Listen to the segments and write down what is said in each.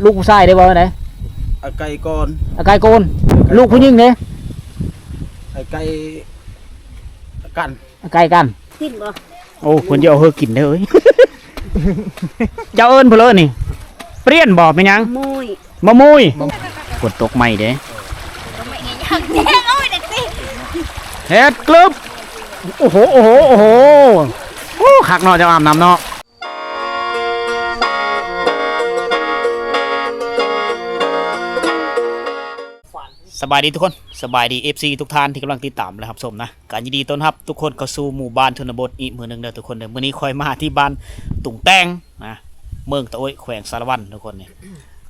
ລູກຜູ້ຊາຍເດ້ ເວົ້າແນວໃດ? ອາໄກ່ກ່ອນ ອາໄກ່ກ່ອນ. ລູກຜູ້ຍິງເດ້? ອາໄກ່ກັນ ອາໄກ່ກັນ. ກິນບໍ່? ໂອ້ ເພິ່ນຈະເອົາເຮີກິນເດີ. ເຈົ້າເອີ້ນເພິ່ນເລີນີ້ ປ່ຽນບໍ່? ແມ່ນຫຍັງ? ມາມຸ້ຍ ມາມຸ້ຍ. ຝົນຕົກໃໝ່ເດ້. ເຮັດກຶບ. ໂອ້ໂຫ ໂອ້ໂຫ ໂອ້ໂຫ. ໂອ້ ຄັກເນາະ ເຈົ້າອາບນ້ຳເນາະ. ສະບາຍດີທຸກຄົນ ສະບາຍດີ ເອັຟຊີ ທຸກທ່ານທີ່ກຳລັງຕິດຕາມ ແລະ ຮັບຊົມນະ. ກະຍິນດີຕ້ອນຮັບທຸກຄົນເຂົ້າສູ່ໝູ່ບ້ານຊົນນະບົດອີກມື້ໜຶ່ງເດີທຸກຄົນເດີ. ມື້ນີ້ຂ້ອຍມາທີ່ບ້ານຕຸງແຕ່ງນະ ເມືອງຕະໂອ້ຍ ແຂວງສາລະວັນທຸກຄົນນີ້.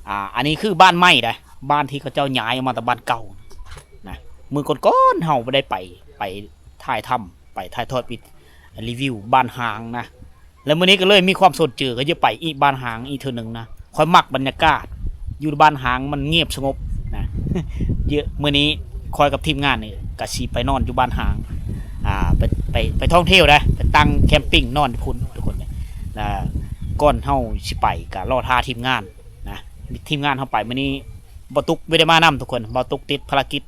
ອ່າ ອັນນີ້ຄືບ້ານໃໝ່ໃດ໋ ບ້ານທີ່ເຂົາເຈົ້າຍ້າຍອອກມາແຕ່ບ້ານເກົ່ານະ. ມື້ກ່ອນໆເຮົາບໍ່ໄດ້ໄປ ໄປຖ່າຍທຳ ໄປຖ່າຍທອດວິ ຣີວິວບ້ານຮ້າງນະ. ແລ້ວມື້ນີ້ກໍເລີຍມີຄວາມສົນເຈີ ກໍຈະໄປອີກບ້ານຮ້າງອີກເທື່ອໜຶ່ງນະ. ຂ້ອຍມັກບັນຍາກາດຢູ່ບ້ານຮ້າງ ມັນງຽບສະຫງົບນະ. ເຍ ມື້ນີ້ຂ້ອຍກັບທີມງານນີ້ກໍຊິໄປນອນຢູ່ບ້ານຮ້າງ ອ່າ ໄປ ໄປ ໄປທ່ອງທ່ຽວໄດ໋ ໄປຕັ້ງແຄມປິງນອນຢູ່ພຸ້ນທຸກຄົນ. ແລ້ວກ່ອນເຮົາຊິໄປກໍລໍຖ້າທີມງານນະ. ທີມງານເຮົາໄປມື້ນີ້ ບ່າວຕຸກບໍ່ໄດ້ມານຳທຸກຄົນ ບ່າວຕຸກຕິດພາລະກິດ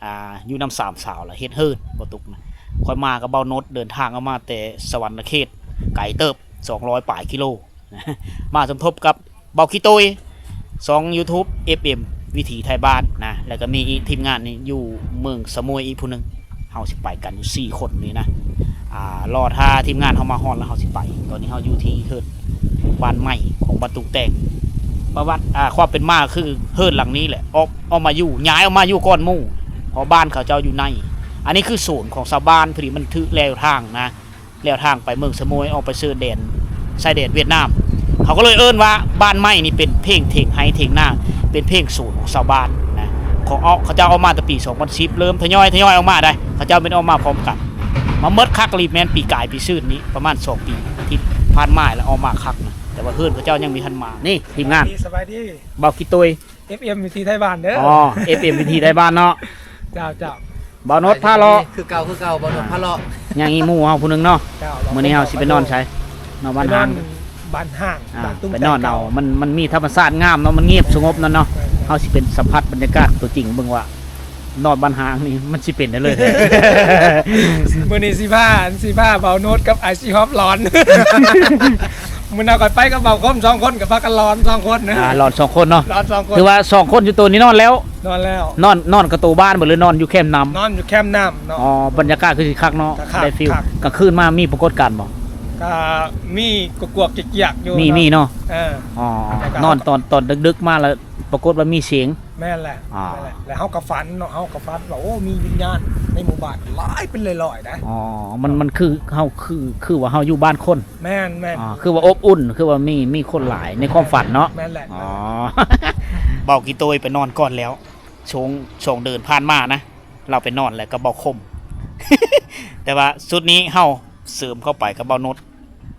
ອ່າ ຢູ່ນຳສາມສາວ ແລ້ວເຮັດເຮືອນ ບ່າວຕຸກນະ. ຂ້ອຍມາກັບບ່າວໂນດ ເດີນທາງອອກມາແຕ່ສະຫວັນນະເຂດ ໄກເຕີບ ສອງຮ້ອຍປາຍກິໂລ ມາສົມທົບກັບບ່າວຂີ້ໂຕຍ ຊ່ອງຢູທູບ ເອັຟເອັມ ວິຖີໄທບ້ານນະ. ແລ້ວກໍມີອີກທີມງານນີ້ຢູ່ເມືອງສະໝວຍອີກຜູ້ໜຶ່ງ. ເຮົາຊິໄປກັນຢູ່ສີ່ຄົນນີ້ນະ. ອ່າ ລໍຖ້າທີມງານເຮົາມາຮອດແລ້ວເຮົາຊິໄປ. ຕອນນີ້ເຮົາຢູ່ທີ່ເຮືອນບ້ານໃໝ່ຂອງບ້ານຕຸງແຕ່ງ. ປະຫວັດ ອ່າ ຄວາມເປັນມາຄືເຮືອນຫຼັງນີ້ແຫຼະ ອອກ ອອກມາຢູ່ ຍ້າຍອອກມາຢູ່ກ່ອນໝູ່ ເພາະບ້ານເຂົາເຈົ້າຢູ່ໃນ. ອັນນີ້ຄືສວນຂອງຊາວບ້ານ ພໍດີມັນຖືກແລວທາງນະ ແລວທາງໄປເມືອງສະໝວຍ ອອກໄປເຊີດແດນ ຊາຍແດນຫວຽດນາມ. ເຂົາກໍເລີຍເອີ້ນວ່າບ້ານໃໝ່ນີ້ເປັນເພງຖຽງໄຮ່ຖຽງນາ ເປັນເພງສວນຂອງຊາວບ້ານນະ. ເຂົາເອົາ ເຂົາເຈົ້າເອົາມາແຕ່ປີສອງພັນສິບ ເລີ່ມທະຍອຍ ທະຍອຍອອກມາໄດ໋. ເຂົາເຈົ້າແມ່ນອອກມາພ້ອມກັນ ມາໝົດຄັກອີ່ຫຼີແມ່ນປີກາຍປີຊືນນີ້ ປະມານສອງປີທີ່ຜ່ານມາ ແລ້ວອອກມາຄັກນະ. ແຕ່ວ່າເຮືອນເຂົາເຈົ້າຍັງມີທັນມາ. ນີ້ທີມງານ ສະບາຍດີ ບ່າວກິດໂຕຍ ເອັຟເອັມ ວິຖີໄທບ້ານເດີ. ອໍ ເອັຟເອັມ ວິຖີໄທບ້ານເນາະ. ເຈົ້າ ເຈົ້າ. ບ່າວໂນດພາເລາະ ຄືເກົ່າ ຄືເກົ່າ ບ່າວໂນດພາເລາະ. ຍັງອີກໝູ່ເຮົາຜູ້ໜຶ່ງເນາະ. ເຈົ້າ ມື້ນີ້ເຮົາຊິໄປນອນໃສ? ນອນບ້ານຮ້າງ ໄປນອນບ້ານຮ້າງ. ອ່າ ບ້ານຕຸງແຕ່ງ ໄປນອນເອົາ ເກົ່າ ມັນ ມັນມີທຳມະຊາດງາມເນາະ ມັນງຽບສະຫງົບນັ້ນເນາະ. ເຈົ້າ ເຮົາຊິໄປສຳຜັດບັນຍາກາດຕົວຈິງເບິ່ງວ່າ ນອນບ້ານຮ້າງນີ້ມັນຊິເປັນໄດ້ເລີຍ. ມື້ນີ້ຊິພາ ຊິພາບ່າວໂນດກັບອ້າຍຊີຮອບຫຼອນ. ມື້ໜ້າຂ້ອຍໄປກັບບ່າວຄົມສອງຄົນ ກໍພາກັນຫຼອນສອງຄົນນະ. ອ່າ ຫຼອນສອງຄົນເນາະ. ຫຼອນສອງຄົນ ຖືວ່າສອງຄົນຢູ່ໂຕນີ້ນອນແລ້ວ. ນອນແລ້ວ. ນອນ ນອນກັບໂຕບ້ານບໍ່ ຫຼືນອນຢູ່ແຄມນ້ຳ? ນອນຢູ່ແຄມນ້ຳເນາະ. ອໍ ບັນຍາກາດຄືຊິຄັກເນາະ. ກໍຄັກ ໄດ້ຟີລ. ກາງຄືນມາມີປາກົດການບໍ່? ກໍມີກວກໆ ກຽກໆ ຢູ່. ມີ ເນາະ ມີເນາະ. ເອີ ອໍ ນອນຕອນ ຕອນດຶກໆ ມາແລ້ວປາກົດວ່າມີສຽງ. ແມ່ນແຫຼະ. ອ່າ ແມ່ນແຫຼະ. ແລ້ວເຮົາກໍຝັນເນາະ ເຮົາກໍຝັນວ່າ ໂອ້ ມີວິນຍານໃນໝູ່ບ້ານຫຼາຍເປັນຮ້ອຍໆ ນະ. ອໍ ມັນ ເນາະ ມັນຄືເຮົາ ຄື ຄືວ່າເຮົາຢູ່ບ້ານຄົນ. ແມ່ນໆ. ອ່າ ຄືວ່າອົບອຸ່ນ ຄືວ່າມີ ມີຄົນຫຼາຍໃນຄວາມຝັນເນາະ. ແມ່ນແຫຼະ. ອໍ ບ່າວກິດໂຕຍໄປນອນກ່ອນແລ້ວ ຊ່ວງສອງເດືອນຜ່ານມານະ ລາວໄປນອນແລ້ວກັບບ່າວຄົມ. ແຕ່ວ່າຊຸດນີ້ເຮົາເສີມເຂົ້າໄປກັບບ່າວໂນດ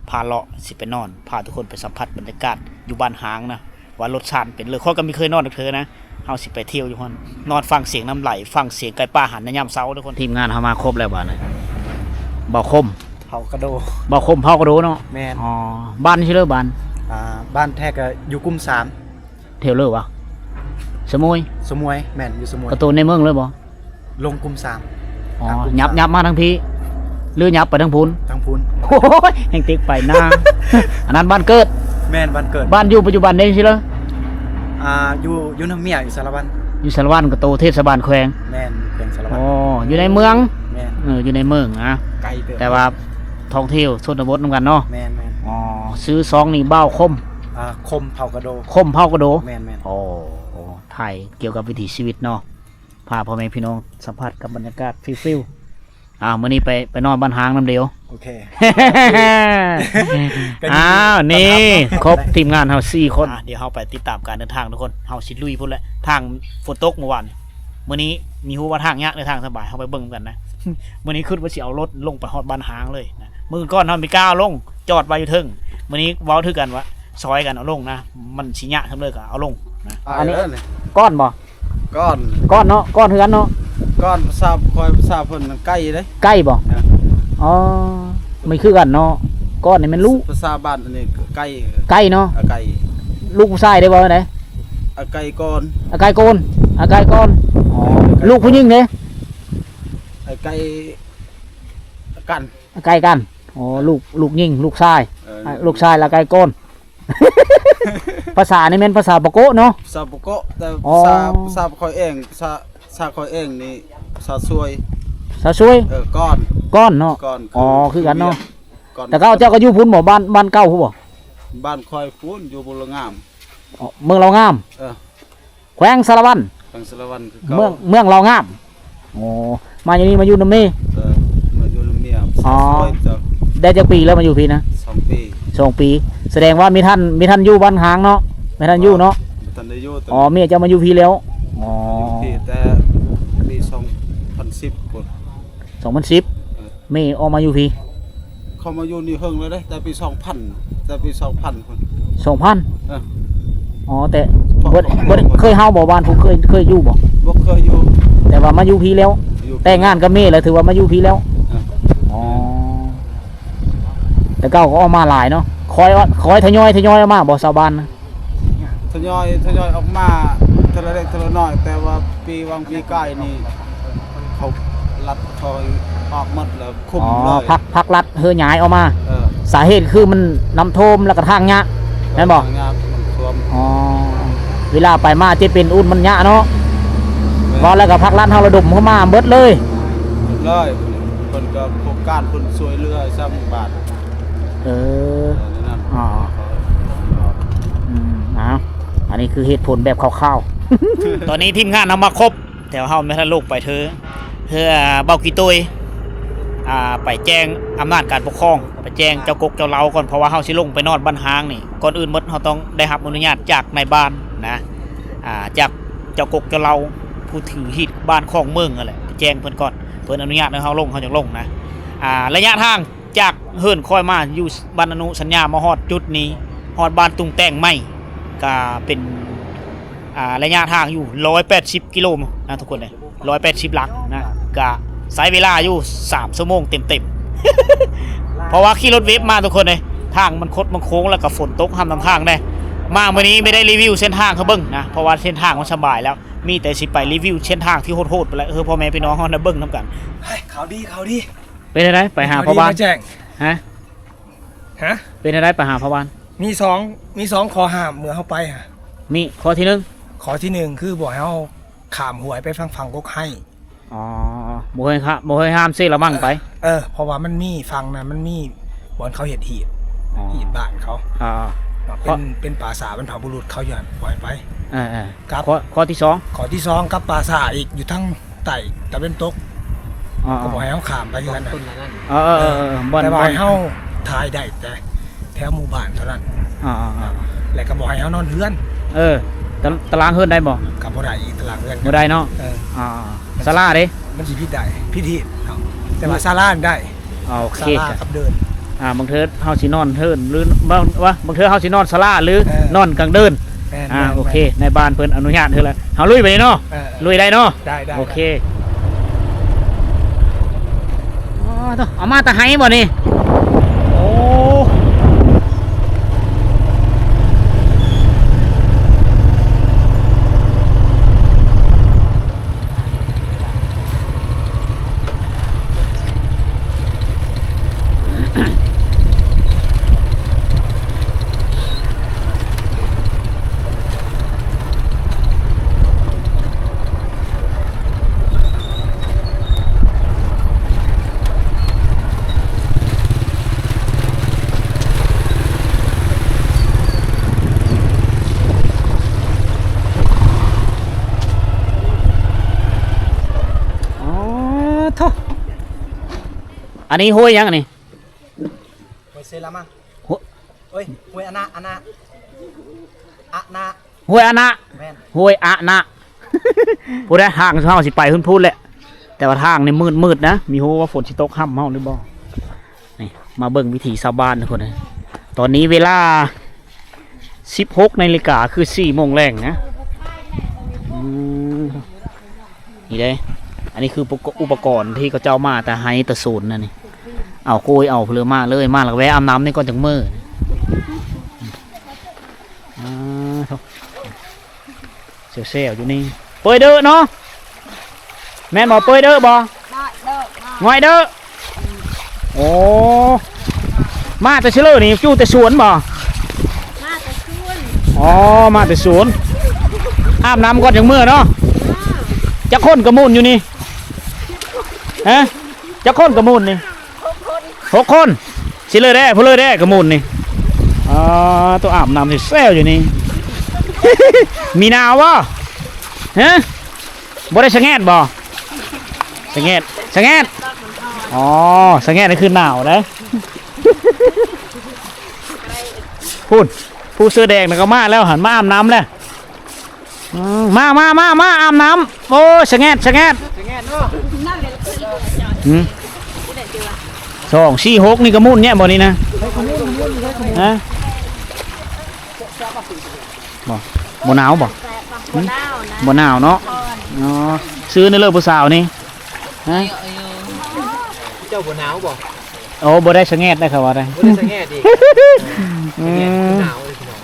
ພາເລາະ ຊິໄປນອນ ພາທຸກຄົນໄປສຳຜັດບັນຍາກາດຢູ່ບ້ານຮ້າງນະ ວ່າລົດຊາດເປັນເລີ. ຂ້ອຍກໍບໍ່ເຄີຍນອນຈັກເທື່ອນະ. ເຮົາຊິໄປທ່ຽວຢູ່ຫັ້ນ ນອນຟັງສຽງນ້ຳໄຫຼ ຟັງສຽງໄກ່ປ່າຫັນໃນຍາມເຊົ້າທຸກຄົນ. ທີມງານເຮົາມາຄົບແລ້ວບາດນີ້ ບ່າວຄົມ ເຜົ່າກະໂດ ບ່າວຄົມ ເຜົ່າກະໂດເນາະ. ແມ່ນ. ອໍ ບ້ານຢູ່ໃສເລີ? ບ້ານ ອ່າ ບ້ານແທ້ກໍຢູ່ກຸ່ມສາມ. ແຖວເລີວະ? ສະໝວຍ? ສະໝວຍ ແມ່ນ ຢູ່ສະໝວຍ. ກະໂຕໃນເມືອງເລີບໍ່? ລົງກຸ່ມສາມ. ອໍ ທາງກຸ່ມ ຫຍັບ ສາມ ຫຍັບມາທາງພີ້ ຫຼືຫຍັບໄປທາງພຸ້ນ? ທາງພຸ້ນ. ໂອ້ຍ ແຮ່ງຕິກໄປນາ. ອັນນັ້ນບ້ານເກີດ. ແມ່ນ ບ້ານເກີດ. ບ້ານຢູ່ປັດຈຸບັນເດ້ຊິເລີ? ອ່າ ຢູ່ ຢູ່ນຳເມຍ ຢູ່ສາລະວັນ. ຢູ່ສາລະວັນ ກະໂຕເທດສະບານແຂວງ. ແມ່ນ ແຂວງສາລະວັນ. ອໍ ຢູ່ໃນເມືອງ. ແມ່ນ. ເອີ ຢູ່ໃນເມືອງນະ ໄກເຕີບ. ແຕ່ວ່າທ່ອງທ່ຽວຊົນນະບົດນຳກັນເນາະ. ແມ່ນໆ. ອໍ ຊື່ຊ່ອງນີ້ບ່າວຄົມ ອ່າ ຄົມເຜົ່າກະໂດ. ຄົມເຜົ່າກະໂດ. ແມ່ນໆ. ໂອ້ ໂອ້ ຖ່າຍກ່ຽວກັບວິຖີຊີວິດເນາະ ພາພໍ່ແມ່ພີ່ນ້ອງສຳຜັດກັບບັນຍາກາດ ຟີລໆ. ອ້າວ ມື້ນີ້ໄປ ໄປນອນບ້ານຮ້າງນຳເດວ. ໂອເຄ. ອ້າວ ນີ້ ຕ້ອນຮັບເນາະ ຄົບທີມງານເຮົາສີ່ຄົນ. ອ່າ ດຽວເຮົາໄປຕິດຕາມການເດີນທາງທຸກຄົນ ເຮົາຊິລຸຍພຸ້ນແຫຼະ. ທາງຝົນຕົກມື້ວານ ມື້ນີ້ມີຮູ້ວ່າທາງຍາກ ຫຼືທາງສະບາຍ ເຮົາໄປເບິ່ງນຳກັນນະ. ມື້ນີ້ຄິດວ່າຊິເອົາລົດລົງໄປຮອດບ້ານຮ້າງເລີຍນະ. ມື້ກ່ອນເຮົາມີກ້າວລົງ ຈອດໄວ້ຢູ່ເທິງ. ມື້ນີ້ເວົ້າຖືກກັນວ່າຊ່ອຍກັນເອົາລົງນະ ມັນຊິຍາກສ່ຳໃດກໍເອົາລົງນະ. ອັນນີ້ ອັນນີ້ກ້ອນບໍ່? ກ້ອນ ກ້ອນເນາະ ກ້ອນເຮືອນເນາະ. ກ້ອນພາສາຂ້ອຍ ພາສາເພິ່ນນັ້ນໄກ່ເດ້. ໄກ່ບໍ່? ເອີ ອໍ ມັນຄືກັນເນາະ. ກ້ອນນີ້ແມ່ນລູກ ພາສາບ້ານອັນນີ້ໄກ່. ໄກ່ເນາະ. ເອີ ໄກ່. ລູກຜູ້ຊາຍໄດ້ເວົ້າແນວໃດ? ອາໄກ່ກ່ອນ ອາໄກ່ກ່ອນ ອາໄກ່ກ່ອນ. ອໍ ເອີ ລູກຜູ້ຍິງເດ້? ອາໄກ່ກັນ ອາໄກ່ກັນ. ອໍ ລູກ ລູກຍິງ ລູກຊາຍ ເອີ ອາ ລູກຊາຍລະໄກ່ກ່ອນ. ພາສານີ້ແມ່ນພາສາປາໂກະເນາະ? ພາສາປາໂກະ ແຕ່ ອໍ ພາສາ ພາສາຂ້ອຍເອງ ພາສາ ພາສາຂ້ອຍເອງນີ້ພາສາຊວຍ ພາສາຊວຍ. ເອີ ກ່ອນ ກ່ອນເນາະ? ກ່ອນ ອໍ ຄືກັນເນາະ. ກ່ອນ ແຕ່ເກົ່າເຈົ້າກໍຢູ່ພຸ້ນບໍ່? ບ້ານ ບ້ານເກົ່າພຸ້ນບໍ່? ບ້ານຂ້ອຍພຸ້ນ ຢູ່ເມືອງລາວງາມ. ອໍ ເມືອງລາວງາມ ເອີ ແຂວງສາລະວັນ ແຂວງສາລະວັນຄືເກົ່າ ເມືອງ ເມືອງລາວງາມ. ໂອ້ ມາຢູ່ນີ້ມາຢູ່ນຳເມ? ເອີ ມາຢູ່ນຳເມ. ອໍ ໄດ້ຈັກປີແລ້ວມາຢູ່ພີ້ນະ? ສອງປີ ສອງປີ. ສະແດງວ່າມີທ່ານ ມີທ່ານຢູ່ບ້ານຮ້າງເນາະ? ມີທ່ານຢູ່ເນາະ? ບໍ່ທັນໄດ້ຢູ່. ອໍ ເມເຈົ້າມາຢູ່ພີ້ແລ້ວ. ອໍ ຢູ່ພີ້ແຕ່ປີສອງພັນສິບພຸ້ນ ສອງພັນສິບ ເອີ ເມອອກມາຢູ່ພີ້. ເຂົ້າມາຢູ່ນີ້ເຫິງແລ້ວເດ້ ແຕ່ປີສອງພັນ ແຕ່ປີສອງພັນພຸ້ນ ສອງພັນ. ເອີ ອໍ ແຕ່ບໍ່ ບໍ່ເຄີຍເຮົາບໍ່ ບ້ານຜູ້ເຄີຍ ເຄີຍຢູ່ບໍ່? ບໍ່ເຄີຍຢູ່ ແຕ່ວ່າມາຢູ່ພີ້ແລ້ວ. ຢູ່ ແຕ່ງງານກັບເມແລ້ວ ຖືວ່າມາຢູ່ພີ້ແລ້ວ. ເອີ ອໍ ແຕ່ເກົ່າກໍອອກມາຫຼາຍເນາະ. ຄ່ອຍ ຄ່ອຍທະຍອຍ ທະຍອຍອອກມາບໍ່ຊາວບ້ານນະ? ທະຍອຍ ທະຍອຍອອກມາເທື່ອລະເລັກເທື່ອລະນ້ອຍ ແຕ່ວ່າປີຫວ່າງປີກາຍນີ້ ເຂົາລັດ ເຂົາອອກໝົດແລ້ວ ຄຸມເລີຍ. ອໍ ພັກ ພັກລັດເຮີຍ້າຍອອກມາ. ເອີ ສາເຫດຄືມັນນ້ຳຖ້ວມ ແລ້ວກໍທາງຍາກ ແມ່ນບໍ່? ທາງຍາກ ນ້ຳຖ້ວມ. ອໍ ເວລາໄປມາເຈັບເປັນອຸ່ນມັນຍາກເນາະ. ແມ່ນ. ເວົ້າແລ້ວກໍພັກລັດເຮົາລະດົມເຂົ້າມາເບິດເລີຍ ເບິດເລີຍ. ເພິ່ນກໍໂຄງການເພິ່ນຊ່ວຍເຫຼືອຊະໝູ່ບ້ານ. ເອີ ເອີ ນັ້ນ ອໍ ເອີ ອືມ ເອົາ ອັນນີ້ຄືເຫດຜົນແບບຄ່າວໆ. ຕອນນີ້ທີມງານເຮົາມາຄົບ ແຕ່ວ່າເຮົາແມ່ນລົງໄປເທີ ເຮືອເບົາກີໂຕຍ ອ່າ ໄປແຈ້ງອຳນາດການປົກຄອງ ໄປແຈ້ງເຈົ້າກົກເຈົ້າເລົາກ່ອນ ເພາະວ່າເຮົາຊິລົງໄປນອນບ້ານຮ້າງນີ້. ກ່ອນອື່ນໝົດເຮົາຕ້ອງໄດ້ຮັບອະນຸຍາດຈາກນາຍບ້ານນະ ອ່າ ຈາກເຈົ້າກົກເຈົ້າເລົາ ຜູ້ຖືຮີດບ້ານຂອງເມືອງຫັ້ນແຫຼະ ໄປແຈ້ງເພິ່ນກ່ອນ ເພິ່ນອະນຸຍາດໃຫ້ເຮົາລົງ ເຮົາຈຶ່ງລົງນະ. ອ່າ ໄລຍະທາງ ຈາກເຮືອນຂ້ອຍມາຢູ່ບ້ານອະນຸສັນຍາ ມາຮອດຈຸດນີ້ ຮອດບ້ານຕຸງແຕ່ງໃໝ່ ກະເປັນ ອ່າ ໄລຍະທາງຢູ່ຮ້ອຍແປດສິບກິໂລນະທຸກຄົນເອີຍ ຮ້ອຍແປດສິບຫຼັກນະ ກະໃຊ້ເວລາຢູ່ສາມຊົ່ວໂມງເຕັມໆ ເພາະວ່າຂີ່ລົດເວບມາທຸກຄົນເອີຍ ທາງມັນຄົດມັນໂຄ້ງ ແລ້ວກະຝົນຕົກຮ່ຳນຳທາງເດ້. ມາມື້ນີ້ໄມ່ໄດ້ຣີວິວເສັ້ນທາງໃຫ້ເບິ່ງນະ ເພາະວ່າເສັ້ນທາງມັນສະບາຍແລ້ວ ມີແຕ່ຊິໄປຣີວິວເສັ້ນທາງທີ່ໂຫດໆໄປແລ້ວ ເອີ ພໍ່ແມ່ພີ່ນ້ອງເຮົາໄດ້ເບິ່ງນຳກັນ. ເຮີ້ຍ ຂ່າວດີ ຂ່າວດີ. ເປັນຈັ່ງໃດ ໄປຫາພໍ່ບ້ານ? ເປັນຈັ່ງໃດ ແຈ້ງ? ຮະ? ຮະ? ເປັນຈັ່ງໃດ ໄປຫາພໍ່ບ້ານ? ມີສອງ ມີສອງຂໍ້ຫ້າມເມື່ອເຮົາໄປຫະ. ມີຂໍ້ທີໜຶ່ງ? ຂໍ້ທີໜຶ່ງ ຄືບໍ່ໃຫ້ເຮົາຂ້າມຫ້ວຍໄປຝັ່ງ ຝັ່ງກົກໄຮ. ອໍ ບໍ່ໃຫ້ ບໍ່ໃຫ້ຂ້າມເຊລະມັງໄປ. ເອີ ເພາະວ່າມັນມີຝັ່ງນັ້ນ ມັນມີບ່ອນເຂົາເຮັດຮີດ ອໍ ຮີດບ້ານເຂົາ. ອ່າ ເປັນ ເປັນປ່າຊ້າບັນພະບຸລຸດເຂົາຢູ່ຫັ້ນ ບໍ່ໃຫ້ໄປ. ເອີໆ ກັບ ຂໍ້ ຂໍ້ທີສອງ? ຂໍ້ທີສອງ ກັບປ່າຊ້າອີກ ຢູ່ທາງ ໃຕ້ຕາເວັນຕົກ ອ່າໆ ກໍບໍ່ໃຫ້ເຮົາຂ້າມໄປຄືກັນນະ. ເອີໆໆ ເອີ ແຕ່ວ່າໃຫ້ເຮົາຖ່າຍໄດ້ແຕ່ແຖວໝູ່ບ້ານເທົ່ານັ້ນ. ອ່າໆ ແລ້ວກໍບໍ່ໃຫ້ເຮົານອນເຮືອນ. ເອີ ຕະ ຕາລາງເຮືອນໄດ້ບໍ່? ກໍບໍ່ໄດ້ອີກ ຕາລາງເຮືອນ ບໍ່ໄດ້ເນາະ. ເອີ ອ່າໆ ສາລາເດ້? ມັນຊິຜິດໄດ້ ຜິດຮີດເນາະ ແຕ່ວ່າສາລານີ້ໄດ້. ອ່າ ໂອເຄ ສາລາກັບເດີ່ນ. ອ່າ ບາງເທື່ອເຮົາຊິນອນເດີ່ນ ຫຼືວ່າ ວ່າບາງເທື່ອເຮົາຊິນອນສາລາ ຫຼື ເອີ ນອນກາງເດີ່ນ. ແມ່ນ ອ່າ ແມ່ນ ໂອເຄ ແມ່ນ ນາຍບ້ານເພິ່ນອະນຸຍາດເຮົາແລ້ວ ເຮົາລຸຍໄປນີ້ເນາະ. ເອີ ລຸຍໄດ້ເນາະ. ໄດ້ ໄດ້ ໂອເຄ ໄດ້. ອໍ ເອົາມາແຕ່ໄຮ່ບໍ່ນີ້? ໂອ້. ອໍ ໂທ້ ອັນນີ້ຫ້ວຍຫຍັງອັນນີ້? ຫ້ວຍເຊລາມັງ. ຫ້ວຍ ເອີຍ ຫ້ວຍອະນະ ອະນະ ອະນະ ຫ້ວຍອະນະ. ແມ່ນ ຫ້ວຍອະນະ. ຜູ້ໃດ ທາງເຮົາຊິໄປພຸ້ນໆແຫຼະ ແຕ່ວ່າທາງນີ້ມືດໆນະ ມີຮູ້ວ່າຝົນຊິຕົກຫ້ຳເຮົາຫຼືບໍ່. ນີ້ ມາເບິ່ງວິຖີຊາວບ້ານທຸກຄົນເອີຍ ຕອນນີ້ເວລາສິບຫົກນາລິກາ ຄືສີ່ໂມງແລງນະ. ອືມ ນີ້ເດ້ ອັນນີ້ຄືອຸປະກອນທີ່ເຂົາເຈົ້າມາແຕ່ໄຮ່ແຕ່ສວນນະນີ້ ເອົາໂກຍເອົາເລີຍ ມາເລີຍ ມາແລ້ວແວ່ອາບນ້ຳນີ້ກ່ອນຈັ່ງເມືອ. ອ່າ ໂທ້. ແຊວໆ ຢູ່ນີ້ ເປີຍເດີເນາະ ແມ່ນບໍ່? ເປີຍເດີບໍ່? ງອຍເດີ ງອຍເດີ. ໂອ້ ມາແຕ່ເຊີເລີນີ້ ຢູ່ແຕ່ສວນບໍ່? ມາແຕ່ສວນ ອໍ ມາແຕ່ສວນ. ອາບນ້ຳກ່ອນຈັ່ງເມືອເນາະ. ຈັກຄົນກະມຸ້ນຢູ່ນີ້? ຮະ ຈັກຄົນກະມຸ້ນນີ້? ຫົກຄົນ ຫົກຄົນ. ຊິເລີແດ່ ຜູ້ເລີແດ່ກະມຸ້ນນີ້. ອໍ ໂຕອາບນ້ຳແຊວໆ ຢູ່ນີ້. ມີໜາວບໍ່? ຮະ ບໍ່ໄດ້ສະແງດບໍ່? ສະແງດ ສະແງດ. ອໍ ສະແງດນີ້ຄືໜາວເດ້. ພຸ້ນ ຜູ້ເສື້ອແດງນະກໍມາແລ້ວ ຫັ້ນມາອາບນ້ຳແລ້ວ. ອືມ ມາ ມາ ມາ ມາອາບນ້ຳ. ໂອ້ຍ ສະແງດ ສະແງດ ສະແງດເນາະ. ອືມ ສອງ ສີ່ ຫົກ ນີ້ກະມຸ້ນແຍະບໍ່ນີ້ນະ? ຮະ ບໍ່ ບໍ່ໜາວບໍ່? ບໍ່ໜາວເນາະ. ອໍ ຊື່ແນວເລີຜູ້ສາວນີ້? ຮະ ເຈົ້າບໍ່ໜາວບໍ່? ໂອ້ ບໍ່ໄດ້ສະແງດໄດ໋ ເຂົາວ່າໄດ໋ ບໍ່ໄດ້ສະແງດອີກ. ອືມ ສະແງດຄືໜາວເລີຍພີ່ນ້ອງ.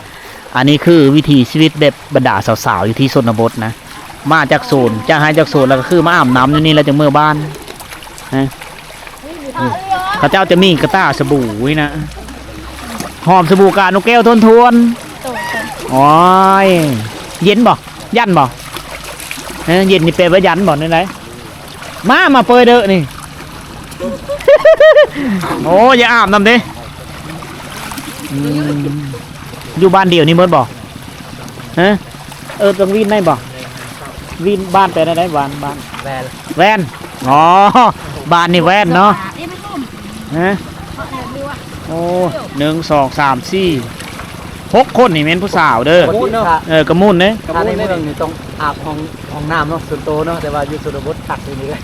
ອັນນີ້ຄືວິຖີຊີວິດແບບບັນດາສາວໆ ຢູ່ທີ່ຊົນນະບົດນະ ມາຈາກສວນ ຈາກໄຮ່ຈາກສວນ ແລ້ວກໍຄືມາອາບນ້ຳຢູ່ນີ້ ແລ້ວຈຶ່ງເມືອບ້ານນະ. ເຂົາເຈົ້າຈະມີກະຕ່າສະບູນີ້ນະ ຫອມສະບູການົກແກ້ວທວນໆ. ໂອ້ຍ ເຢັນບໍ່? ຢັນບໍ່? ຮະ ເຢັນນີ້ແປວ່າຢັນບໍ່? ແນວໃດ? ມາ ມາເປີຍເດີນີ້. ໂອ້ ຢ່າອາບນ້ຳເດ້. ອືມ ຢູ່ບ້ານດຽວນີ້ໝົດບໍ່? ຮະ ເອີ ຕ້ອງວິນໄດ້ບໍ່? ວິນ ບ້ານແປແນວໃດ? ບ້ານ ບ້ານ ແວ່ນ ແວ່ນ. ອໍ ບ້ານນີ້ແວ່ນເນາະ. ຮະ ໂອ້ ໜຶ່ງ ສອງ ສາມ ສີ່ ຫົກຄົນນີ້ແມ່ນຜູ້ສາວເດີ. ກະມຸ້ນເນາະ. ເອີ ກະມຸ້ນເດ້. ຖ້າໃນເມືອງນີ້ຕ້ອງອາບຫ້ອງ ຫ້ອງນ້ຳເນາະ ສ່ວນໂຕເນາະ ແຕ່ວ່າຢູ່ຊົນນະບົດຄັກອີ່ຫຼີເດ້.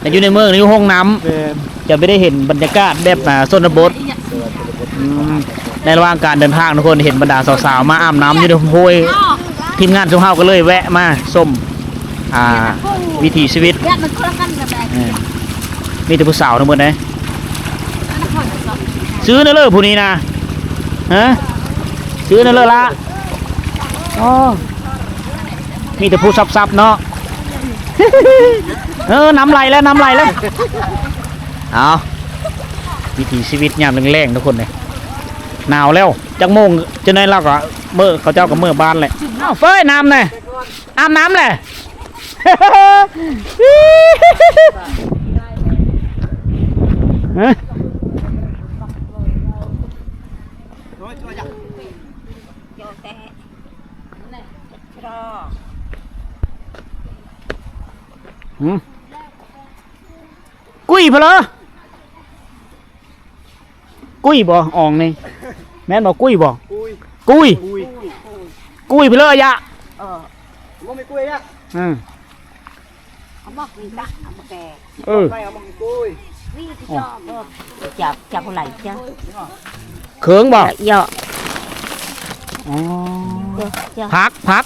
ແຕ່ຢູ່ໃນເມືອງນີ້ຢູ່ຫ້ອງນ້ຳ. ແມ່ນ ຈະໄປໄດ້ເຫັນບັນຍາກາດແບບ ອ່າ ຊົນນະບົດ. ອືມ ໃນລະຫວ່າງການເດີນທາງ ທຸກຄົນເຫັນບັນດາສາວໆ ມາອາບນ້ຳຢູ່ໃນຫ້ວຍ ທີມງານຊຸມເຮົາກໍເລີຍແວະມາຊົມ ອ່າ ວິຖີຊີວິດ. ເອີ ມີແຕ່ຜູ້ສາວທັງໝົດເດ້. ຊື່ແນວເລີຜູ້ນີ້ນະ? ຮະ ຊື່ແນວເລີລະ? ອໍ ມີແຕ່ຜູ້ສັບໆ ເນາະ. ເອີ ນ້ຳໄຫຼແລ້ວ ນ້ຳໄຫຼແລ້ວ. ເອົາ ວິຖີຊີວິດຍາມແລງໆ ທຸກຄົນເດ້. ໜາວແລ້ວ ຈັກໂມງຈັ່ງໃດລາວກໍເມືອ ເຂົາເຈົ້າກໍເມືອບ້ານແຫຼະ. ເອົ້າ ເຟີຍ ນ້ຳແດ່ ອາບນ້ຳແຫຼະ. ຮະ ຫືມ ກຸ້ຍເພິ່ນເລີ. ກຸ້ຍບໍ່ ອ່ອງນີ້ ແມ່ນບໍ່? ກຸ້ຍບໍ່? ກຸ້ຍ ກຸ້ຍ ກຸ້ຍ ກຸ້ຍເພິ່ນເລີ ອາຍະ. ເອີ ບໍ່ມີກຸ້ຍອະ. ອືມ ເອົາໝາກນີ້ກະ ເອົາມາແກງ. ເອີ ໄປເອົາໝາກນີ້ກຸ້ຍ. ນີ້ ອໍ ຈັບ ຈັບບໍ່ໄຫຼຈ້ະ. ເຄື່ອງບໍ່? ເຍາະ. ອໍ ເຈົ້າ ຜັກ ຜັກ.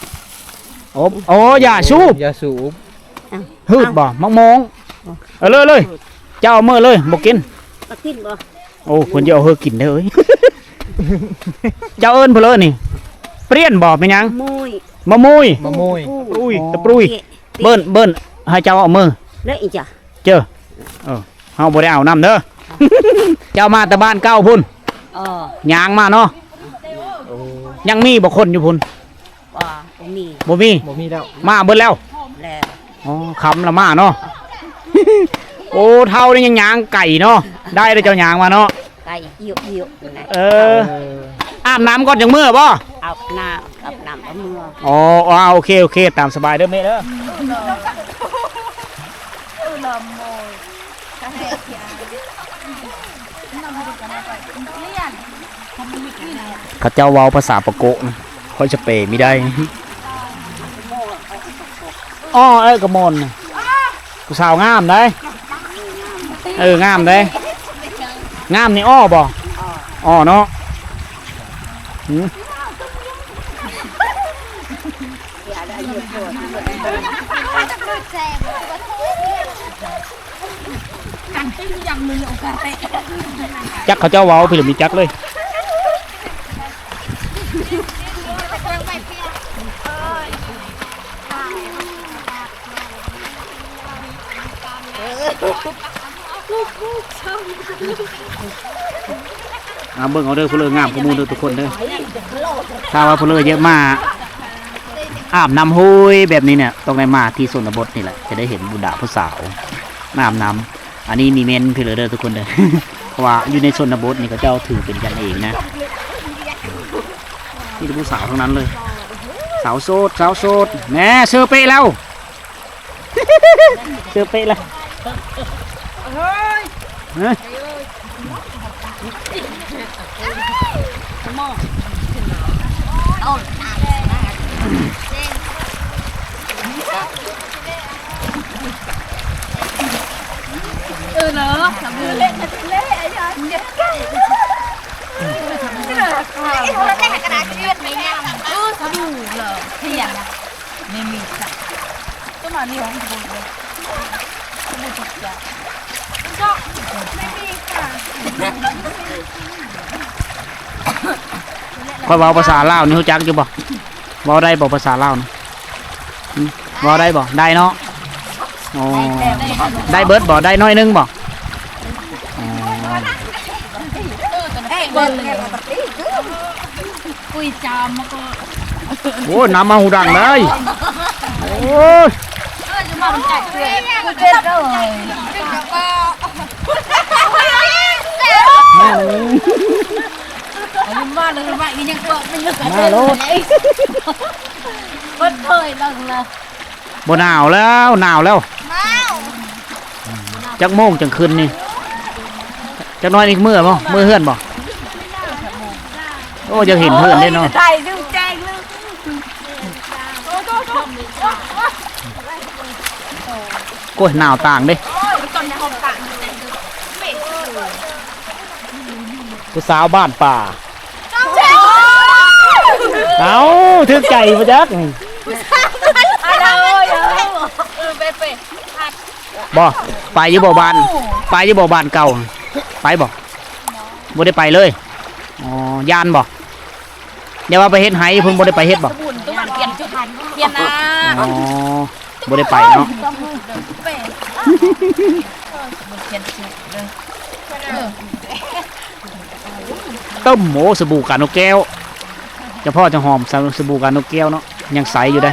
ໂອ້ ໂອ້ ຢາສູບ ຢາສູບ. ເອົ້າ ຫືດບໍ່? ໝາກໂມງ. ເອີ ເລີຍ ເລີຍ ເຈົ້າເອົາເມືອເລີຍ ບໍ່ກິນ ບໍ່ກິນບໍ່? ໂອ້ ເພິ່ນຈະເອົາເຮີກິນເດີ. ເຈົ້າເອີ້ນເພິ່ນເລີນີ້ ປ່ຽນບໍ່? ແມ່ນຫຍັງ? ມະມຸ້ຍ ມະມຸ້ຍ ມະມຸ້ຍ ຕະປຸ້ຍ ຕະປຸ້ຍ. ເອີ້ນ ເອີ້ນໃຫ້ເຈົ້າເອົາເມືອເລີຍ. ເຈີ ເອີ ເຮົາບໍ່ໄດ້ເອົານຳເດີ. ເຈົ້າມາແຕ່ບ້ານເກົ່າພຸ້ນ? ເອີ ຍ່າງມາເນາະ. ໂອ້ ຍັງມີບໍ່ຄົນຢູ່ພຸ້ນ? ບໍ່ ບໍ່ມີ ບໍ່ມີ ບໍ່ມີແລ້ວ ມາເບິດແລ້ວ ແລ້ວ. ອໍ ຄ່ຳລະມາເນາະ. ໂອ້ ເຖົ້ານີ້ຍັງຍ່າງໄກເນາະ. ໄດ້ແລ້ວເຈົ້າຍ່າງມາເນາະ ໄກເອີຍໆ. ເອີ ອາບນ້ຳກ່ອນຈັ່ງເມືອບໍ່? ອາບນ້ຳ ອາບນ້ຳແລ້ວເມືອ. ອໍ ໂອເຄ ໂອເຄ ຕາມສະບາຍເດີແມ່ເດີ. ເຂົາເຈົ້າເວົ້າພາສາປາໂກະນະ ຂ້ອຍຈະແປບໍ່ໄດ້. ອໍ ເອີ ກະມອນນະ ຜູ້ສາວງາມໃດ໋. ເອີ ງາມໃດ໋ ງາມນີ້. ອໍ ບໍ່ ອໍ ເນາະ. ຫື ຈັກເຂົາເຈົ້າເວົ້າພີລະມີຈັກເລີຍ. ເອີຍ ເອົາເບິ່ງເອົາເດີ ຜູ້ເລີງາມກວ່າໝູ່ເດີທຸກຄົນເດີ. ຖ້າວ່າຜູ້ເລີຢາກມາອາບນ້ຳຫ້ວຍແບບນີ້ເນຍ ຕ້ອງໄດ້ມາທີ່ຊົນນະບົດນີ້ແຫຼະ ຈະໄດ້ເຫັນບັນດາຜູ້ສາວມາອາບນ້ຳ. ອັນນີ້ມີເມັນຄືເລີເດີທຸກຄົນເດີ ເພາະວ່າຢູ່ໃນຊົນນະບົດນີ້ເຂົາເຈົ້າຖືເປັນກັນເອງນະ. ມີແຕ່ຜູ້ສາວທັງນັ້ນເລີຍ ສາວໂສດ ສາວໂສດ. ແນ່ ເຊີເປະແລ້ວ ເຊີເປະແລ້ວ. ເຮີ້ຍ ຮະ ເອີເນາະ ສະບູ່ ເລະເລະ ເອີ ສະບູ່ເລີຍ ເພຍນະ ແມ່ມີສະ ກໍມານີ້ຫ້ອງສະບູ່ເລີຍ ສະບູ່ຈັກ ແມ່ມີສະ ຂ້ອຍເວົ້າພາສາລາວນີ້ຮູ້ຈັກຢູ່ບໍ່? ເວົ້າໄດ້ບໍ່ພາສາລາວນະ? ຫຶ ເວົ້າໄດ້ບໍ່? ໄດ້ເນາະ. ອໍ ໄດ້ເບິດບໍ່? ໄດ້ໜ້ອຍໜຶ່ງບໍ່? ອໍ ໂອ້ຍ ນ້ຳມາຫູດັງເລີຍ. ໂອ້ຍ ມາໂລດ ບໍ່ໜາວແລ້ວ ໜາວແລ້ວ. ຈັກໂມງຈັ່ງຂຶ້ນນີ້? ຈັກໜ້ອຍນີ້ເມືອບໍ່? ເມືອເຮືອນບໍ່? ໂອ້ ຢາກເຫັນເຮືອນເດ້ເນາະ. ໂອ້ຍ ໜາວຕ່າງເດ້. ຜູ້ສາວບ້ານປ່າ. ເອົ້າ ຖືກໃຈບໍ່ຈັກ. ບໍ່ ໄປຢູ່ບໍ່ບ້ານ ໄປຢູ່ບໍ່ບ້ານເກົ່າ? ໄປບໍ່? ບໍ່ໄດ້ໄປເລີຍ. ອໍ ຢ້ານບໍ່? ຢ່າວ່າໄປເຮັດໄຮ່ພຸ້ນ ບໍ່ໄດ້ໄປເຮັດບໍ່? ອໍ ບໍ່ໄດ້ໄປເນາະ. ຕຶ້ມ ໂອ້ ສະບູການົກແກ້ວ ຈະພໍ້ຈະຫອມ ສະ ສະບູການົກແກ້ວເນາະ ຍັງໃສຢູ່ເດ້.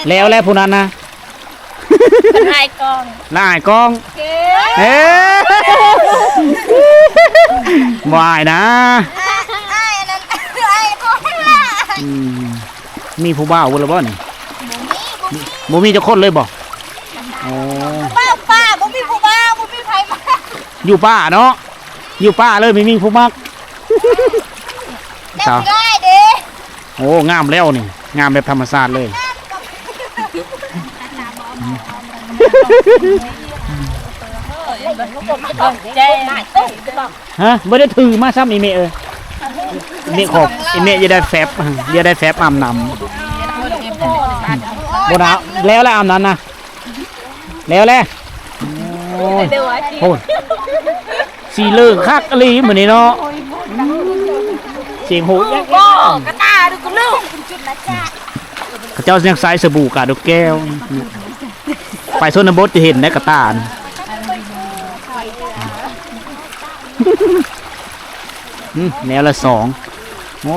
ແລ້ວແຫຼະຜູ້ນັ້ນນະ ລະອາຍກ້ອງ ລະອາຍກ້ອງ. ເອີ ບໍ່ອາຍນະ. ອາຍ ອາຍອັນນັ້ນ ອາຍໂຄດລະ. ອືມ ມີຜູ້ບ່າວເບິດແລ້ວບໍ່ນີ້? ບໍ່ມີ ບໍ່ມີ ບໍ່ມີຈັກຄົນເລີຍບໍ່? ອໍ ຢູ່ປ່າ ບໍ່ມີຜູ້ບ່າວ ບໍ່ມີໃຜມັກ. ຢູ່ປ່າເນາະ ຢູ່ປ່າເລີຍ ບໍ່ມີຜູ້ມັກ. ສາວ ໂອ້ ງາມແລ້ວນີ້ ງາມແບບທຳມະຊາດເລີຍ. ຮະ ບໍ່ໄດ້ຖືມາຊ້ຳ ອີເມະເອີຍ. ອີເມະຂອບ ອີເມະຢ່າໄດ້ແຟັບ ຢ່າໄດ້ແຟັບອາບນ້ຳ. ບໍ່ນາ ແລ້ວແຫຼະອາບນ້ຳນະ ແລ້ວແຫຼະ. ໂອ້ຍ ໂອ້ຍ ສີເລີຄັກອີ່ຫຼີມື້ນີ້ເນາະ. ສຽງໂຫ ກະຕ່າດູກະລູກ. ເຂົາເຈົ້າຍັງໃຊ້ສະບູກາດົກແກ້ວ ໄປຊົນນະບົດຈະເຫັນໄດ້ກະຕ່ານ. ອືມ ແນວລະສອງ. ໂອ້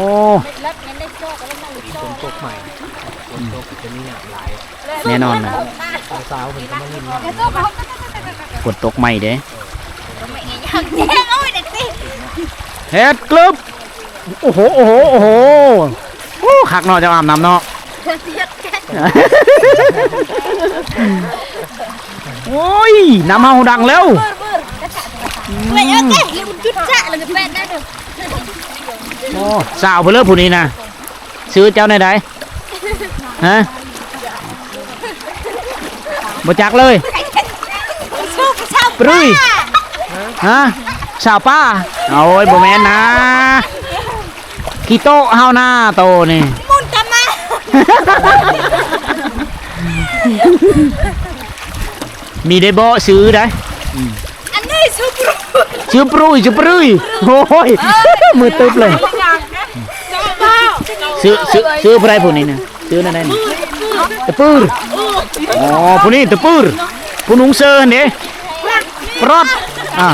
ຝົນຕົກໃໝ່ ຝົນຕົກກໍຈະມີນ້ຳຫຼາຍ. ແນ່ນອນນະ ສາວໆເພິ່ນກໍມາຫຼິ້ນນ້ຳ. ຝົນຕົກໃໝ່ເດ້. ເຮັດກຶບ. ໂອ້ໂຫ ໂອ້ໂຫ ໂອ້ໂຫ ໂອ້ ຄັກເນາະ ເຈົ້າອາບນ້ຳເນາະ. ໂອ້ຍ ນ້ຳເຮົາດັງແລ້ວ. ໂອ້ ສາວເພິ່ນເລີຜູ້ນີ້ນະ. ຊື່ເຈົ້າແນວໃດ? ຮະ? ບໍ່ຈັກເລີຍ. ປຣຸ້ຍ. ຮະ? ສາວປ້າ? ໂອ້ຍ ບໍ່ແມ່ນນາ. ຂີ້ໂຕະເຮົານາໂຕນີ້. ມຸນຕາມາ. ມີໄດ້ເບາະຊື່ໄດ໋. ອັນນີ້ຊື່ປຣຸ້ຍ ຊື່ປຣຸ້ຍ ຊື່ປຣຸ້ຍ. ໂອ້ຍ ມືຕຶບເລີຍ. ຊື່ ຊື່ ຊື່ຜູ້ໃດຜູ້ນີ້ນະ? ຊື່ແນວໃດນີ້? ຕະປື. ອໍ ຜູ້ນີ້ຕະປື. ຜູ້ນຸ່ງເສື້ອຫັ້ນເດ້ ປຣອດ. ອ່າ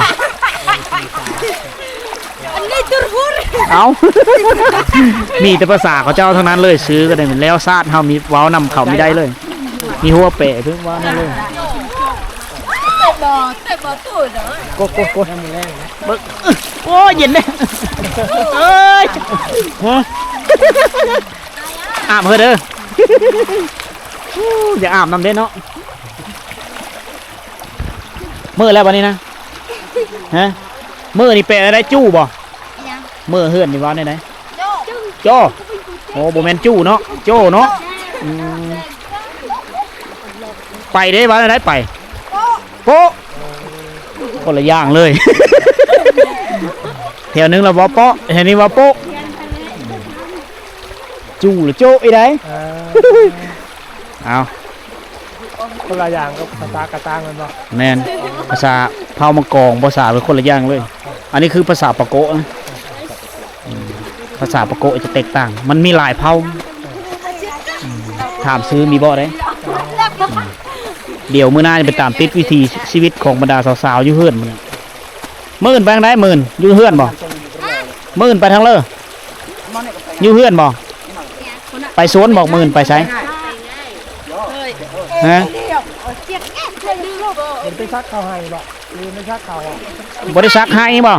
ເອົ້າ ມີແຕ່ພາສາເຂົາເຈົ້າທັງນັ້ນເລີຍ. ຊື່ກໍໄດ້ແລ້ວຊາດເຮົາມີເວົ້ານຳເຂົາມີໄດ້ເລີຍ. ມີຫົວແປເພິ່ນວ່ານັ້ນເລີຍ. ໂກດ ໂກດ ໂກດ ເບິ່ງ. ໂອ້ຍ ເຢັນເດ້. ເອີຍ ຮະ ອາບເຮີເດີ. ຢາກອາບນຳເດ້ເນາະ. ເມີແລ້ວບັດນີ້ນະ. ຮະ ເມີນີ້ແປວ່າໄດ້? ຈູ້ບໍ່? ຫຍັງ? ເມີເຮືອນນີ້ເວົ້າແນວໃດ? ໂຈ້. ໂຈ້. ໂອ້ ບໍ່ແມ່ນຈູ້ເນາະ ໂຈ້ເນາະ. ອືມ ໄປເດ້ ເວົ້າແນວໃດໄປ? ໂປະ. ໂປະ. ຄົນລະຢ່າງເລີຍ. ແຖວໜຶ່ງລະເວົ້າເປາະ ແຖວນີ້ເວົ້າໂປະ. ຈູ້ລະໂຈະອີ່ໃດ. ເອີ ເອົາ ຄົນລະຢ່າງກັບພາສາກະຕາງແມ່ນບໍ່? ແມ່ນ ພາສາເຜົ່າມັງກອງ ພາສາເປັນຄົນລະຢ່າງເລີຍ. ອັນນີ້ຄືພາສາປາໂກະນະ. ອືມ ພາສາປາໂກະຈະແຕກຕ່າງ ມັນມີຫຼາຍເຜົ່າ. ອືມ ຖາມຊື່ມີບໍ່ເດ້. ອືມ ດຽວມື້ໜ້າຈະໄປຕາມຕິດວິຖີຊີວິດຂອງບັນດາສາວໆຢູ່ເຮືອນມື້ນີ້. ມື້ອື່ນໄປທາງໃດ? ມື້ອື່ນຢູ່ເຮືອນບໍ່? ມື້ອື່ນໄປທາງເລີ? ຢູ່ເຮືອນບໍ່? ໄປສວນບໍ່? ມື້ອື່ນໄປໃສ? ຮະ? ບໍ່ໄດ້ສັກເຂົ້າໃຫ້ບໍ່? ຫຼືໄປສັກເຂົ້າ ບໍ່ໄດ້ສັກໄຮ່ບໍ່?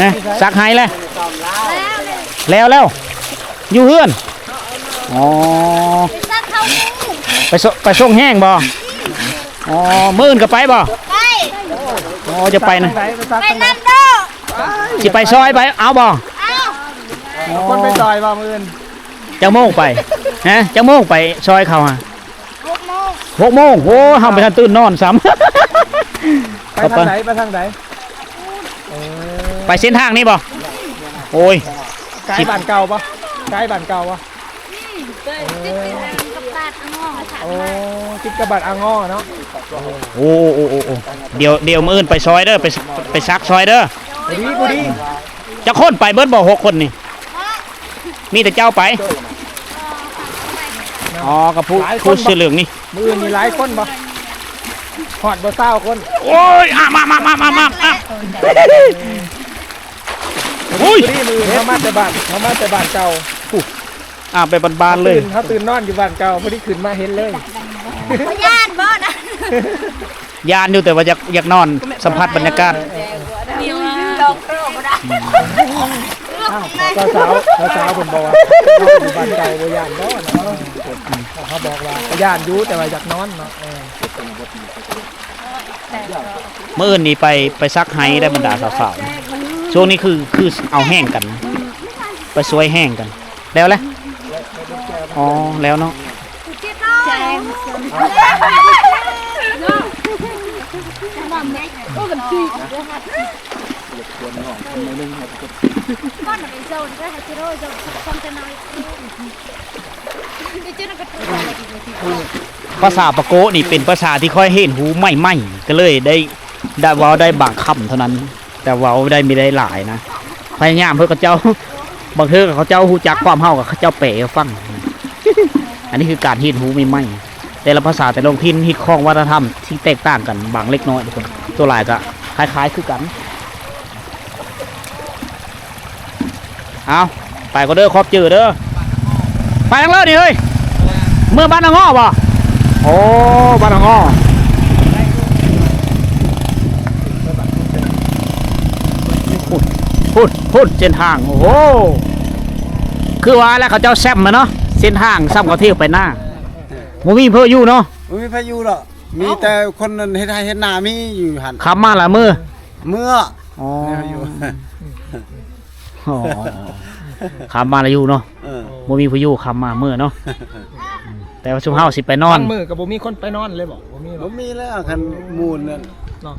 ຮະ? ສັກໄຮ່ແຫຼະ? ແລ້ວແລ້ວ ຢູ່ເຮືອນ. ອໍ ໄປສະ ໄປສົ່ງແຫ້ງບໍ່? ອໍ ມື້ອື່ນກໍໄປບໍ່? ໄປ. ອໍ ຈະໄປນະ ໄປນຳໂດ. ຊິໄປຊອຍໄປ ເອົາບໍ່? ເອົາ. ອໍ ຄົນໄປຊອຍບໍ່ມື້ອື່ນ? ຈັກໂມງໄປ? ຮະ ຈັກໂມງໄປຊອຍເຂົາຫະ? ຫົກໂມງ. ຫົກໂມງ. ໂອ້ ເຮົາໄປທັນຕື່ນນອນຊ້ຳ. ໄປທາງໃດ? ໄປທາງໃດ? ເອີ ໄປເສັ້ນທາງນີ້ບໍ່? ໂອ້ຍ ກາຍບ້ານເກົ່າບໍ່? ກາຍບ້ານເກົ່າບໍ່? ອືມ ຕິດກັບບ້ານອາງໍ້. ໂອ້ ຕິດກັບບ້ານອາງໍ້ເນາະ. ໂອ້ ໂອ້ ໂອ້ ໂອ້ ດຽວ ດຽວມື້ອື່ນໄປຊອຍເດີ ໄປ ໄປສັກຊອຍເດີ. ບໍ່ດີ ບໍ່ດີ. ຈັກຄົນໄປເບິດບໍ່ ຫົກຄົນນີ້? ມີແຕ່ເຈົ້າໄປ? ອໍ ກັບຜູ້ ຜູ້ເສື້ອເຫຼືອງນີ້. ມື້ອື່ນມີຫຼາຍຄົນບໍ່? ຮອດບໍ່ຊາວຄົນ? ໂອ້ຍ ອາບ ອາບ ອາບ. ໂອ້ຍ ມື້ອື່ນເຮົາມາແຕ່ບ້ານ ເຮົາມາແຕ່ບ້ານເກົ່າ. ອາບແບບບ້ານໆເລີຍ. ເຮົາຕື່ນ ເຮົາຕື່ນນອນຢູ່ບ້ານເກົ່າ ພໍດີຂຶ້ນມາເຫັນເລີຍ. ບໍ່ຢ້ານບໍ່ນະ? ຢ້ານຢູ່ ແຕ່ວ່າຢາກ ຢາກນອນສຳຜັດບັນຍາກາດ. ເອີ ເອີ ເອີ ສາວ ສາວ ສາວເພິ່ນບອກວ່າ ຢູ່ບ້ານເກົ່າບໍ່ຢ້ານບໍ່ນະ? ເຮົາບອກວ່າຢ້ານຢູ່ ແຕ່ວ່າຢາກນອນເນາະ. ເອີ ມື້ອື່ນນີ້ໄປ ໄປສັກໄຮ່ໄດ້ບັນດາສາວໆ. ຊ່ວງນີ້ຄື ຄືເອົາແຫ້ງກັນ ໄປຊ່ວຍແຫ້ງກັນ. ແລ້ວແຫຼະ? ອໍ ແລ້ວເນາະ. ພາສາປາໂກະນີ້ເປັນພາສາທີ່ຂ້ອຍຮຽນຮູ້ໃໝ່ໆ ກໍເລີຍໄດ້ ໄດ້ເວົ້າໄດ້ບາງຄຳເທົ່ານັ້ນ. ແຕ່ເວົ້າໄດ້ບໍ່ໄດ້ຫຼາຍນະ. ພະຍາຍາມເພື່ອເຂົາເຈົ້າ ບາງເທື່ອເຂົາເຈົ້າຮູ້ຈັກຄວາມເຮົາ ກໍເຂົາເຈົ້າແປໃຫ້ຟັງ. ອັນນີ້ຄືການຮຽນຮູ້ໃໝ່ໆ ແຕ່ລະພາສາແຕ່ລະທ້ອງຖິ່ນ ຮີດຄອງວັດທະນະທຳທີ່ແຕກຕ່າງກັນບາງເລັກນ້ອຍ ທຸກຄົນ. ສ່ວນຫຼາຍກໍຄ້າຍໆຄືກັນ. ເອົາ ໄປກ່ອນເດີ ຂອບໃຈເດີ. ໄປທາງເລີນີ້ເຮີ້ຍ? ເມືອບ້ານນາງໍ້ບໍ່? ໂອ້ ບ້ານນາງໍ້. ພຸ້ນ ພຸ້ນ ພຸ້ນ ເສັ້ນທາງ. ໂອ້ໂຫ ຄືວ່າແຫຼະ ເຂົາເຈົ້າແຊມມາເນາະ ເສັ້ນທາງສ່ຳເຂົາທ່ຽວໄປນາ. ບໍ່ມີເພິ່ນຢູ່ເນາະ. ບໍ່ມີໃຜຢູ່ດອກ. ມີແຕ່ຄົນນັ້ນເຮັດໄຮ່ເຮັດນາ ມີຢູ່ຫັ້ນ. ຄຳມາລະເມືອ. ເມືອ. ອໍ ຢູ່. ອໍ ຄຳມາລະຢູ່ເນາະ. ເອີ ບໍ່ມີຜູ້ຢູ່ ຄຳມາເມືອເນາະ. ແຕ່ວ່າຊຸມເຮົາຊິໄປນອນ ບາງມື້ກໍບໍ່ມີຄົນໄປນອນເລີຍບໍ? ບໍ່ມີ ບໍ່ມີແລ້ວ. ຄັນໝູ່ນັ້ນເນາະ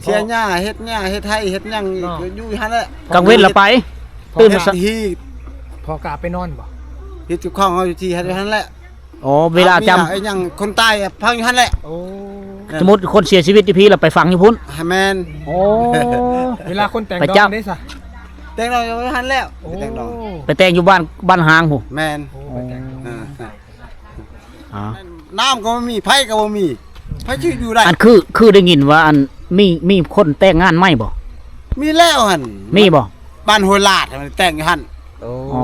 ເສຍຫຍ້າ ເຮັດຫຍ້າ ເຮັດໄຮ່ ເຮັດຫຍັງ ເນາະ ກໍຢູ່ຫັ້ນແຫຼະ. ກາງເວັນລະໄປ ຕື່ນມາ ພໍ່ກະໄປນອນບໍ? ເຮັດຢູ່ຂອງເຮົາຢູ່ທີ່ຫັ້ນແຫຼະ. ອໍ ເວລາຈຳ ເອົາເມຍໄອ້ຫຍັງ ຄົນຕາຍຝັງຢູ່ຫັ້ນແຫຼະ. ໂອ້ ສົມມຸດຄົນເສຍຊີວິດຢູ່ພີ້ ລະໄປຝັງຢູ່ພຸ້ນ. ແມ່ນ. ໂອ້ ເວລາຄົນແຕ່ງດອງເດ້ຊະ? ແຕ່ງດອງຢູ່ຫັ້ນແຫຼະ. ໂອ້ ໄປແຕ່ງດອງ ໄປແຕ່ງຢູ່ບ້ານ ບ້ານຮ້າງພຸ້ນ. ແມ່ນ. ໂອ້ ໄປແຕ່ງດອງ. ເອີ ເອີ. ອໍ ນ້ຳກໍບໍ່ມີ ໄຟກໍບໍ່ມີ ໃຜຊິຢູ່ໄດ້? ອັນຄື ຄືໄດ້ຍິນວ່າ ອັນ ມີ ມີຄົນແຕ່ງງານໃໝ່ບໍ່? ມີແລ້ວຫັ້ນ ມີບໍ່? ບ້ານຫ້ວຍລາດ ແຕ່ງຢູ່ຫັ້ນ. ໂອ້ ອໍ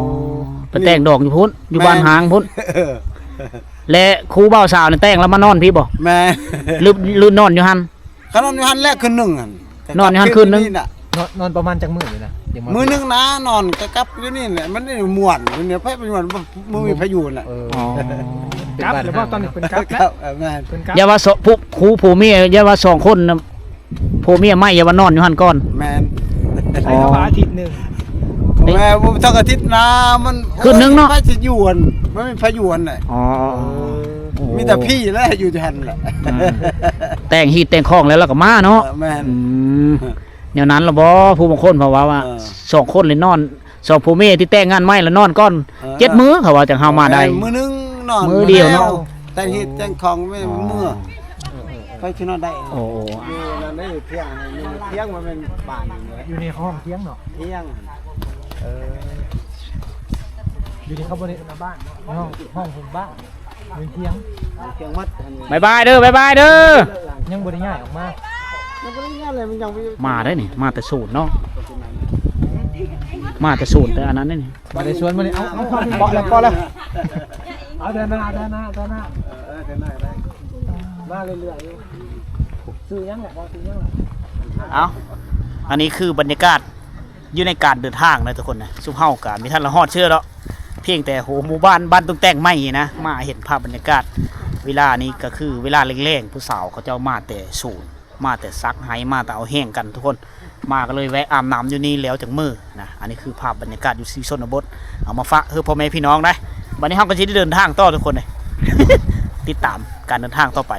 ໄປແຕ່ງດອງຢູ່ພຸ້ນ ຢູ່ບ້ານຫ້າງພຸ້ນ. ແມ່ນ ແລະ ຄູ່ບ່າວສາວນີ້ແຕ່ງແລ້ວມານອນພີ້ບໍ່? ແມ່ນ ຫຼື ຫຼືນອນຢູ່ຫັ້ນ? ກໍນອນຢູ່ຫັ້ນແຫຼະ ຄືນໜຶ່ງຫັ້ນ ນອນຢູ່ຫັ້ນຄືນໜຶ່ງ. ນອນ ນອນປະມານຈັກມື້ນີ້ນະ? ມື້ໜຶ່ງນະ ນອນກໍກັບຢູ່ນີ້ແຫຼະ ມັນໄດ້ມ່ວນຢູ່ນີ້ ໃຜໄປມ່ວນ ບໍ່ມີໃຜຢູ່ນະ. ເອີ ອໍ ເປັນ ກັບ ບ້ານ ຫຼືວ່າ ຫ້າງ ຕອນນີ້ເພິ່ນກັບແລ້ວ? ເອີ ແມ່ນ ເພິ່ນກັບ ຢ່າວ່າ ສ- ຜູ້ ຄູ່ຜົວເມຍ ຢ່າວ່າສອງຄົນນະ ຜົວເມຍໃໝ່ ຢ່າວ່ານອນຢູ່ຫັ້ນກ່ອນ. ແມ່ນ ອໍ ອາທິດໜຶ່ງ ແມ່ນ ບໍ່ທັນອາທິດນະ ມັນ ຄືນໜຶ່ງເນາະ ໃຜຊິຢູ່ຫັ້ນ ບໍ່ມີໃຜຢູ່ຫັ້ນແຫຼະ. ອໍ ເອີ ມີແຕ່ຜີແຫຼະຢູ່ຫັ້ນແຫຼະ. ອືມ ແຕ່ງຮີດແຕ່ງຄອງແລ້ວລາວກໍມາເນາະ. ເອີ ແມ່ນ ອືມ ແນວນັ້ນລະບໍ ຜູ້ບາງຄົນເຂົາວ່າ ວ່າ ເອີ ສອງຄົນເລີຍນອນ ສອງຜົວເມຍທີ່ແຕ່ງງານໃໝ່ລະນອນກ່ອນ ເອີ ເຈັດມື້ ເຂົາວ່າ ຈັ່ງເຮົາມາໄດ້. ແມ່ນ ມື້ໜຶ່ງນອນ ມື້ດຽວເນາະ ແຕ່ງຮີດແຕ່ງຄອງແມ່ນ ອໍ ເມືອ ໄປທີ່ນອນໄດ້. ໂອ້ ຢູ່ນັ້ນໄດ້ ທຽງ ທຽງ ມັນແມ່ນບ້ານຢູ່ນີ້ແຫຼະ ຢູ່ໃນຫ້ອງທຽງເນາະ ທຽງ. ເອີ ຢູ່ທີ່ເຂົາບໍ່ໄດ້ເອີ້ນວ່າບ້ານເນາະ ຫ້ອງ ຫ້ອງໂຮມບ້ານ ຢູ່ທຽງ ທຽງໝົດ. ບາຍບາຍເດີ ບາຍບາຍເດີ. ຍັງບໍ່ໄດ້ຍ້າຍອອກມາ ຍັງບໍ່ໄດ້ຍ້າຍເລີຍ ມັນຍັງບໍ່ ມາໄດ້ນີ້ ມາແຕ່ສູນເນາະ ມາແຕ່ສູນ ແຕ່ອັນນັ້ນນີ້ ມາແຕ່ສວນ ມານີ້ ເອົາ ເອົາ ເອົາ ເກາະແລ້ວ ເກາະແລ້ວ ເອົາ ເດີນໜ້າ ເດີນໜ້າ ເດີນໜ້າ ເອີ ເດີນໜ້າໄດ້ ມາເລື້ອຍໆຢູ່. ຊື່ຫຍັງແຫຼະ ບໍ່ຊື່ຫຍັງແຫຼະ. ເອົາ ອັນນີ້ຄືບັນຍາກາດຢູ່ໃນການເດີນທາງນະທຸກຄົນນະ ຊຸມເຮົາກະມີທັນລະຮອດເທື່ອດອກ ພຽງແຕ່ໂຫໝູ່ບ້ານ ບ້ານຕຸງແຕ່ງໃໝ່ນີ້ນະ ມາເຫັນພາບບັນຍາກາດ ເວລານີ້ກະຄືເວລາແລງໆ ຜູ້ສາວເຂົາເຈົ້າມາແຕ່ສວນ ມາແຕ່ສັກໄຮ່ ມາແຕ່ເອົາແຮງກັນທຸກຄົນ ມາກໍເລີຍແວະອາບນ້ຳຢູ່ນີ້ແລ້ວຈັ່ງເມືອນະ. ອັນນີ້ຄືພາບບັນຍາກາດຢູ່ທີ່ຊົນນະບົດ ເອົາມາຝາກເພື່ອພໍ່ແມ່ພີ່ນ້ອງໄດ໋. ບັດນີ້ເຮົາກໍຊິໄດ້ເດີນທາງຕໍ່ທຸກຄົນເດ ຕິດຕາມການເດີນທາງຕໍ່ໄປ.